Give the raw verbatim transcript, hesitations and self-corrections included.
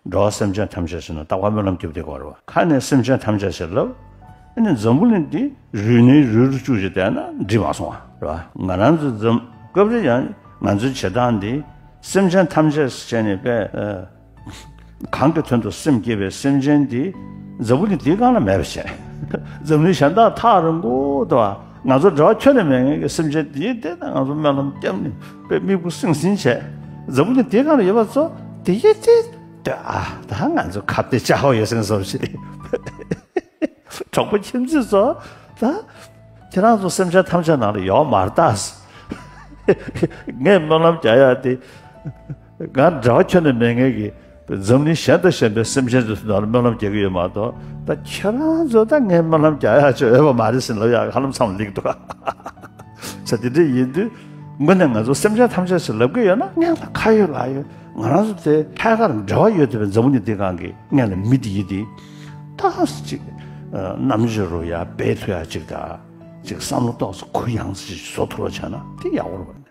འགྲོ་བ་སེམས་ཅན་ཐམས་ཅད་ཟེར་ན་རྟག་པར་སྨོན་ལམ་རྒྱབ་བསྡད་དགོས་རེད་བ། ཁ་ནས་སེམས་ཅན་ཐམས་ཅད་ཟེར་ལབ། ཨ་ནི་འཛམ་བུ་གླིང་འདི་རུལ་ནས་རུལ་རུ་བཅུག་བྱས་བསྡད་ན་འགྲིག་མ་སོང་བ་རེད་བ། ང་རང་ཚོ་འཛམ་སྐབས་རེ་ཡང་ང་ཚོའི་བྱེད་སྟངས་འདི་སེམས་ཅན་ཐམས་ཅད་ཟེར་ནས་པས། གང་གི་དོན་དུ་སེམས་བསྐྱེད་པའི་སེམས་ཅན་འདི་འཛམ་བུ་གླིང་འདིའི་སྒང་ལ་མེད་པ་བྱས། འཛམ་གླིང་གཞན་དག་ཐག་རིང་པོ་དུ་བ། ང་ཚོ་འབྲེལ་བ་ཁྱོན་ནས་མེད་མཁན་གྱི་སེམས་ཅན་འདིའི་སྟེང་ན་ང་ཚོ་སྨོན་ལམ་བརྒྱབ་ནས་དཔེ་མིག་དཔེ་སིང་སིང་བྱས། འཛམ་བུ་གླིང་འདིའི་སྒང་ལ་ཡོད་པ་ཚོ་དེ་ཡེ་དེ་ལྟོས་ཨ། ད་ང་ཚོ་ཁ་གཏད་བཅག་ཡོད་སེམས་སོགས་ཤིག་གྲོགས་པོ་ཁྱིམ་མཚེས་ཚོ་ད་ཁྱེད་རང་ཚོ་སེམས་ཅན་ཐམས་ཅད་ནང་ལ་ཡོད་མ་རེད་ད། ངས་སྨོན་ལམ་རྒྱག་ཡག་དེ། ང་འབྲེལ་བ་ཁྱོན་ནས་མེད་མཁན་གྱི་འཛམ་གླིང་གཞན་དང་གཞན་པའི་སེམས་ཅན་ཚོའི་ནང་ལ་སྨོན་ལམ་རྒྱག་གི་ཡོད་མ་གཏོགས། ད་ཁྱེད་རང་ཚོ་ད་ངས་སྨོན་ལམ་རྒྱག་ཡག་ཅིག་ཡོད་པ་མ་རེད་ཟེར་ལབ་ཡག་ཧ་ལམ་མཚམས་སླེབས་འདུག་ས་དེ་འདྲ་ཡིན་དུས་དངོས་གནས་ང་ཚོ་སེམས་ཅན་ཐམས་ཅད་ཟེར་ལབ་གི་ཡོད་ན་སྔོན་ལ་ཁ་ཡོད་ལག་ཡོད། ང་རང་ཚོ་དེ་ཐད་ཀར་འབྲེལ་བ་ཡོད་བསྡད་པའི་འཛམ་བུ་གླིང་འདིའི་སྒང་གི་སྔོན་ལ་མི་དེ་ཡིན་དེ། ད་ཅིག་རྣམ་དཔྱོད་རུ་ཡ་འབད་ཐུབ་ཡག་ཅིག་དང་། ཅིག་བསམ་བློ་ཏོག་ཙམ་གུ་ཡངས་ཅིག་བཟོ་ཐུབ་པ་བྱས་ན་དེ་ཡག་པོ་རེད་པ།